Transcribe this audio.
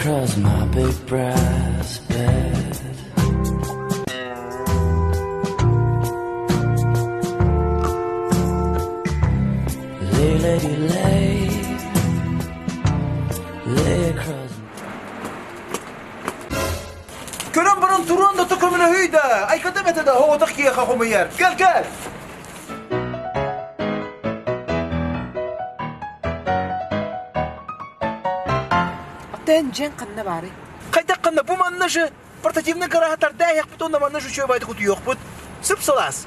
across my big brass bed. Lay, lady, lay, lay across. Көрөн баран туруон да көмөлөһүй да, айката бэтэ да оҕотох киэхэ хомуйар. Кэл, кэл! Оттон дьиэҥ ханна баарый? Хайдах ханна бу манна же портативный гарааһа тардаа иһэхпит уонна манна же үчүгэй баайдык утуйуохпут. Сып-сылаас.